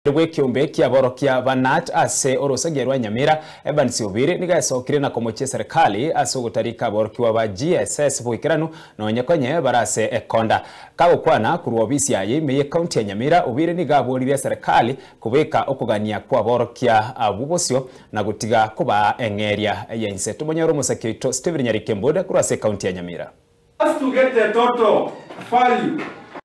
Bw'ekeombe ki'aborokia ba Knut ase orosagia rwa Nyamira, Evans Obiri nigo esokire na komochia eserekari ase ogotarika aborokigwa ba GSS boikeranu nonye konye bare ase ekonda. Kagokwana korwa obisi yaye ime y'ecounty ya Nyamira, Obiri nigo aboririe eserekari kobeka okogania kw'aborokia abwo bosio na gotiga kobaa eng'eria ya inse. Tomonyore omosaki oito Stephen Nyarike Mbude korwa ase ecounty ya Nyamira. Us to get a total value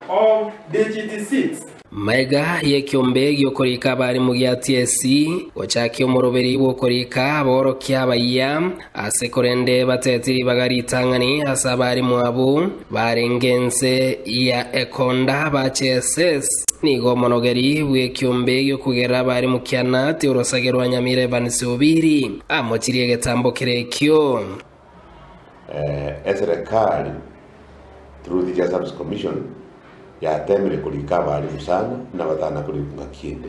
of digit 6. Magega y'ekiombe gi'okorika abarimu gia TSC gochakia omoroberi bw'okorika aborokia abayia ase korende bateti ribaga ritang'ani ase abarimu abwo barenge ense ya Ekonda ba JSS. Nigo omonogeri bw'ekiombe gi'okogera abarimu kia Knut orosage rwa Nyamira Evans Obiri amochirie egetambo kere ekio. Eserekari through Teacher Service Commission yatemire korika abalimu sana buna batana korikwa ng'aki ende.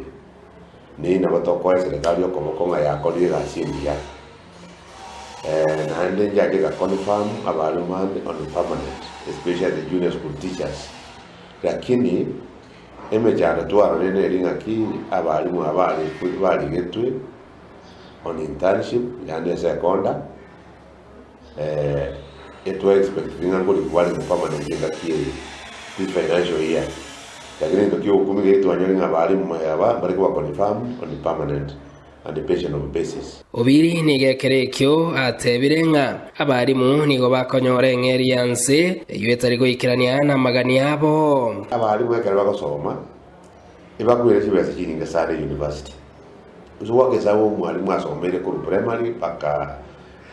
Neyio nabo tokoa eserekari okoboko ng'a yakorire egasi engiya. Naende nchiache ega confirm abalimu bande on permanent especially the junior school teachers. Lakini emechando twarorire neri ng'aki abalimu aba barigetwe on internship yaani ase ekonda. Etwa expect ng'a nkorikwa bare permanent engaki eye this financial year lakini egento kia ogokumia iga twanyore ng'a abalimu aba mbare koba confirm on permanent and pensionable basis. Obiri nigo ekero ekio atebire ng'a abalimu nigo bakonyora eng'eria ya nse eyio etari goikerania namagani abo. Abalimu ekero bagosoma ebakoira chibesa chinyinge sana university. Gose goaka esabu omwalimu asomeire korwa primary mpaka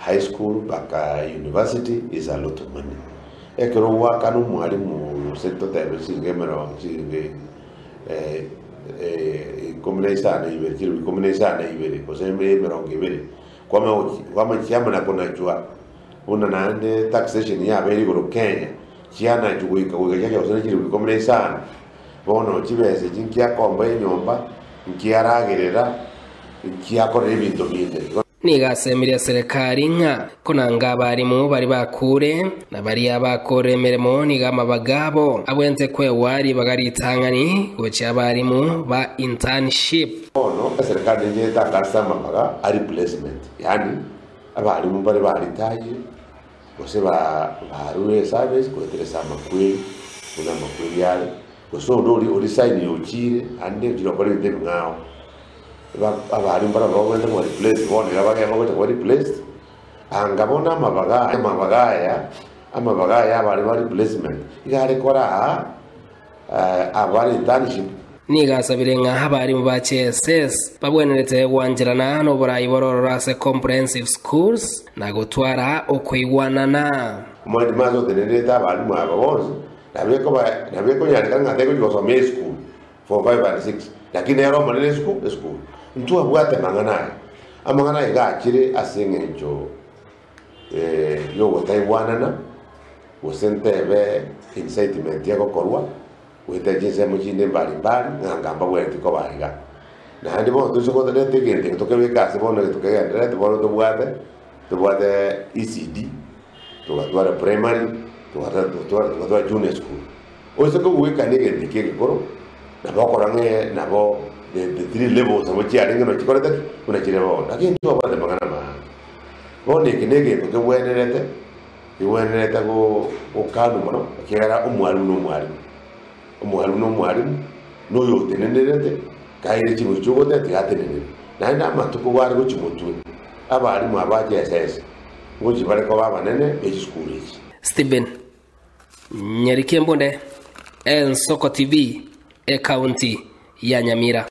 High school mpaka university is a lot of money. Ekero ogoakana omwalimu gose totebe chiringi emerongo chiringi ikomi na isano ibere chilifu ikomi na isano ibere gose emerongo ebere kwamanya gochi kwamanya chiamanya konachwa buna naende taxation yabeire igoro Kenya chianachwa goika goika chiacha gose ne chilifu ikomi na isano bono chibesa echi nkiakomba enyomba nkiaragerera nkiakorera ebinto binde. Nigo asemirie eserekari ng'a konanga abarimu baria bakuure, na baria bakoorire emeremo nigo amabaga abo abwenerete kwegwa ribaga ritang'ani gochia abarimu ba internship. Bono eserekari nenche etangase amabaga a replacement, yaani abarimu mbare baritayire gose barure eservice goetera ase amakweri buna amakweri are, gose onde oria orisainire ochire naende ochire gokora ebinto ebing'ao. Abarimu mbarabwo bagwenerete koba replaced, bono iga bagenda gocha koba replaced, anga bono amabaga aya amabaga aya, amabaga aya abare ba replacement, iga are koraa abare internship. Nigo asabire ng'a abarimu ba JSS babwenerete gwancherana noborai borororo ase comprehensive schools na gotwara okoigwanana. Omwalimu ase otenenerete abarimu aba bonsi, nabo ekoba nabo ekonyarekana ng'a tegochi gosoma esukuru, Form 5 and 6, lakini nere omonene esukuru esukuru. Ntwabwate amang'ana aya. Amang'ana aya iga achire ase eng'encho yogotaigwanana, gose ntebe incitement egokorwa, goetera chinsemo chinde mbari mbari, ng'a anga mbabwenereti koba iga. Naende bono toise gotoreta egento eke tokebeke ase bono egento kegendererete bono tobwate, tobwate ECD, togatwara primary, togatwara junior school. Oise kogwekana egento eke egekoro, nabo okora ng'a nabo the the three levels nabo chiarenge nabo chikorete ki? Buna chire bono. Lakini ntwabwate amang'ana amaange. Bono eke na egento kebwenerete, kebwenerete go gokanwa mono, ekiagera omwalimu na omwalimu. Omwalimu na omwalimu, na oyo otenenerete, kaire ching'usu chi'ogoteba tiga atenenere. Naende amatuko gware gochia motwe, abalimu aba JSS, ngochia bare koba abanene be chisukuru echi. Stephen Nyarikembunde, Ensoko TV, Ekaunti ya Nyamira.